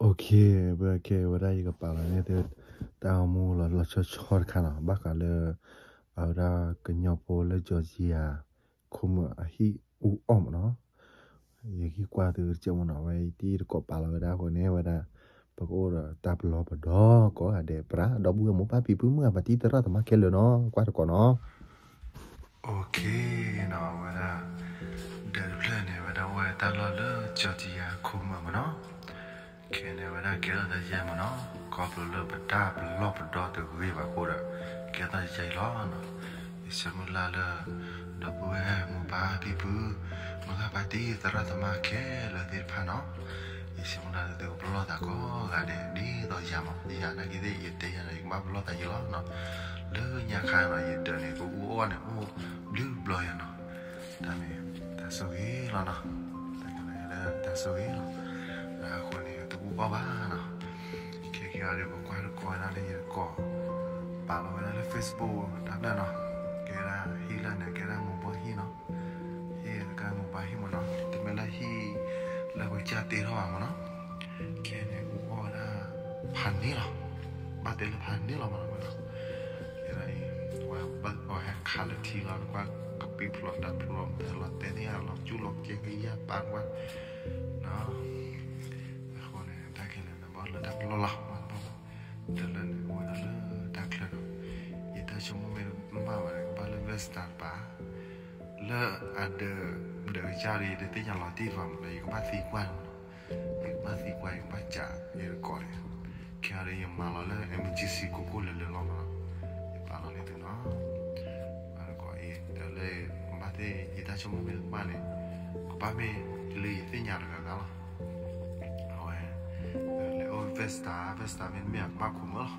OK, ဝဲခဲဝဲဒၣ်ယကပာ်လီၤန့ၢ်သု တၢ်ဂီၤမူလီၤလီၤဆီဆီတခါနီၤ, ဘၣ်ဃးလၢ အဝဲဒၣ်ကညီဖိလၢ Georgia ခိၣ်မုၣ်အဟံၣ်အူအီၣ်မးနီၤ. ယဟံၣ်ကွၢ်သုတစဲးမးနီၤ, ဝဲတံၤတကိးပာ်လီၤဝဲဒၣ်အဃိန့ၣ် ဝဲဒၣ် ပကအိၣ်ဒီးတၢ်ပလီၢ်ပဒီကိးဂၤဒဲး ပရၢ ဒီပုၢ်ဝဲၢ်မိၢ်ပၢ်ဖံဖုမုၢ်ဂၤ ပှၤတံၤသရၣ်သမါခဲလၢာ်နီၤ, ကွၢ်တကိးနီၤ. OK နီၤ, ဝဲဒၣ် ဒၢးတဖျၢၣ်န့ၣ် ဝဲဒၣ်အိၣ်ဝဲတၢ်လီၢ်လၢ Georgia ခိၣ်မုၣ်မးနီၤ. ခဲန့ၣ် ဝဲဒၣ်ကဲထီၣ်တၢ်ယဲၢ်မးနီၤ, ခီဖျိလၢပတၢ်ပလီၢ်ပဒီတဂ့ၤဘၣ်အဃိဒီး ကဲထီၣ်တၢ်ယဲၢ်အံၤလီၤနီၤ. ယဆၢမုၢ်လၢ်လၢ ဒီပုၢ်ဝဲၢ်မိၢ်ပၢ်ဖံဖု မိၢ်ပၢ်ပှၤတံၤသရၣ်သမါခဲလၢာ်သ့ၣ်တဖၣ်နီၤ, ယဆၢမုၢ်လၢ်လၢသုကပလီၢ်သးကိးဂၤဒဲး ဒ်သိးယၤမး, ယၤနာ်က့သ့ၣ် ယတဲယၤဒီး ယကဘၣ်ပလီၢ်သးယံာ်လီၤနီၤ. လၢညါခါနီၤ ယဒၢးန့ၣ် ကအူအီၣ်န့ၣ် အိၣ်ဘျုးဘျီယၤနီၤ. တၢ်မ့ၢ် တၢ်ဆိၣ်ဂ့ၤလီၤနီၤ, တၢ်ဆိၣ်ဂ့ၤလီၤ. အဃိန့ၣ် တအူအီၣ်ဘၣ်နီၤ. ခဲကဲအံၤဒီး ပကွၢ်တကိးဝဲဒၣ်လၢယတကိး ပာ်လီၤဝဲဒၣ်လၢ Facebook တၢ်ဖျၢၣ်နီၤ, ကဲဒၣ်ဟံၣ်လၢန့ၣ် ကဲဒၣ်မိၢ်ဘီၣ်ဟံၣ်နီၤ, ဟံၣ်ကဲမိၢ်ဘီၣ်ဟံၣ်မးနီၤ, တမ့ၢ်လၢဟံၣ်လၢပကစၢ်တ့ထီၣ်ဘၣ်မးနီၤ. ခဲန့ၣ် အူအီၣ်ဝဲဒၣ် ဖးန့ၢ်လီၤ, ဘၣ်တဲလၢဖးန့ၢ်လီၤမးနီၤ. ခဲဒၣ်အံၤ ပှၤဟဲခးလၢထံလီၤ, နကွၢ်ကပံဖျိးတၢ်ဖျိး လီၤတဲာ်န့ၢ်ယၤ လီၤကၠူလီၤကဲကယၢ်ပာ်ကွၢ်နီၤ. အဃိန့ၣ် တၢ်ခဲလၢာ်န့ၣ် ဘၣ်လၢတၢ်ပလီၢ်လီၤ, တၢ်လၢန့ၣ် အိၣ်ဝဲဒၣ်လၢတၢ်ချၢနီၤ. ယတၢ်ဆိကမိၣ်မ့ၢ်မးဘၣ်န့ၣ် ကဘၣ်လၢ Vesta တပၤ လၢအဒၢး ဒၢးကစၢ်ဒီး ယတသ့ၣ်ညါလီၤတံၢ်တပၤမးနီၤ, ယကဘၣ်သံကွၢ်မးနီၤ, ယကဘၣ်သံကွၢ် ယကဘၣ်စံးယတကိးန့ၣ်. ခဲအံၤဒီး ယမၤလီၤလၢ emergency ကိၢ်ကိၢ်လၢာ်လၢာ်လီၤမးနီၤ, ယပာ်လီၤန့ၢ်သုနီၤ. အတကိးအံၤ တၢ်လၢ ဘၣ်သ့ၣ် ယတၢ်ဆိကမိၣ်မ့ၢ်တဘၣ်န့ၣ် ကဘၣ်မ့ၢ်လၢယသ့ၣ်ညါတဂၤဂၤလီၤ. အဝဲ လဲၤအိၣ် Vesta, Vesta မ့တမ့ၢ်အကဘၣ်ခိးမုၢ်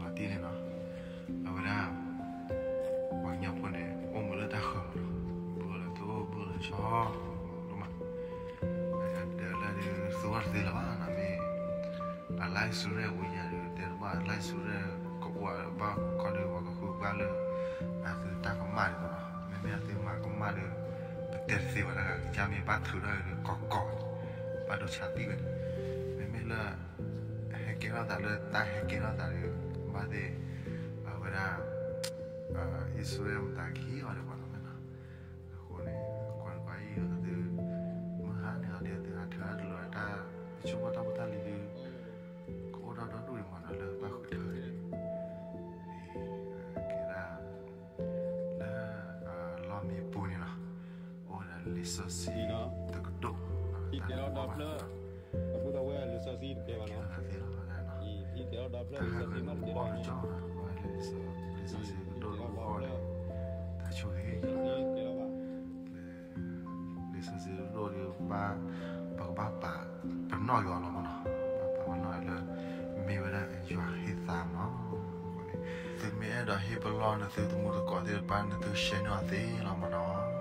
လီၤ. လီၤတံၢ်န့ၣ်နီၤ, အဝဲဒၣ် ပှၤကညီဖိန့ၣ် အိၣ်မူလၢတၢ်ဃၢၤမးနီၤ, ဘုၣ်လၢသိ ဘုၣ်လၢဆီ ဒိၣ်မး, ဒီးလၢဒုးသူဝဲတသ့လၢၤဘၣ်နီၤ, မ့ၢ် အ life insurance ဝံၤယၤဒီး တဲတဘၣ် life insurance ကအိၣ်ဘၣ်ခီဒီး ပှၤကဃုပှၢ်လၢ အသုတၢ်ကမၣ်ဒံးမးနီၤ, မ့မ့ၢ်အသုမၤကမၣ်ဒီး ပတဲတသ့ဘၣ်တဂၤ ကစၢ်မ့ၢ်ဘၣ်ထုးထီၣ်ဒီး ကိးကိး ဘၣ်ဒိဆါသံဝဲန့ၣ်, မ့မ့ၢ်လၢ ဟဲကဲထီၣ်သးလၢတၢ်ဟဲကဲထီၣ်သးဒီး ဘၣ်သ့ၣ် အဝဲဒၣ် insurance မတၤကဟံးအီၤဒီးပှၤလီၤမးနီၤ. အဃိန့ၣ် ကွၢ်တကွၢ်အံၤ သု မုၢ်ဟါန့ၣ်လီၤဒီး သုဟးထၢတလိာ်တၢ် ဆိကမိၣ်တၢ်ဖိတၢ်လံၤဒီး ကအိၣ်ဒီဒူၣ်ဒံးမးနီၤ လၢဘၣ်ဃုထၢန့ၣ် ကဲဒၣ် လၢ လီၢ်မံပူၤန့ၣ်လီၤ, အိၣ်ဝဲဒၣ်လံာ်စီဆှံတကဒိၣ်, တၢ်လၢပဘၣ် အဝဲလံာ်စီဆှံတကဲဘၣ်နီၤ, တၢ်ဟးဂီၤတဘီတကၠီ, လံာ်စီဆှံတကဒိၣ်တအူအီၣ်န့ၣ် တၢ်ဆိၣ်ဂ့ၤ လံာ်စီဆှံတကဒိၣ်ဒီး ပ ပကဘၣ်ပာ်ပနီၣ်ယွၤလီၤမးနီၤ, ပာ်ပနီၣ်ယွၤလၢ မ့ၢ်ဝဲဒၣ်ယွၤဟ့ၣ်သါမးနီၤ. အဃိန့ၣ် သုမ့ၢ်အဲၣ်ဒိးဟ့ၣ်ပလီၢ်နသုသမူသကိးသ့ၣ်တဖၣ် နသု share န့ၢ်အီၤသ့လီၤမးနီၤ.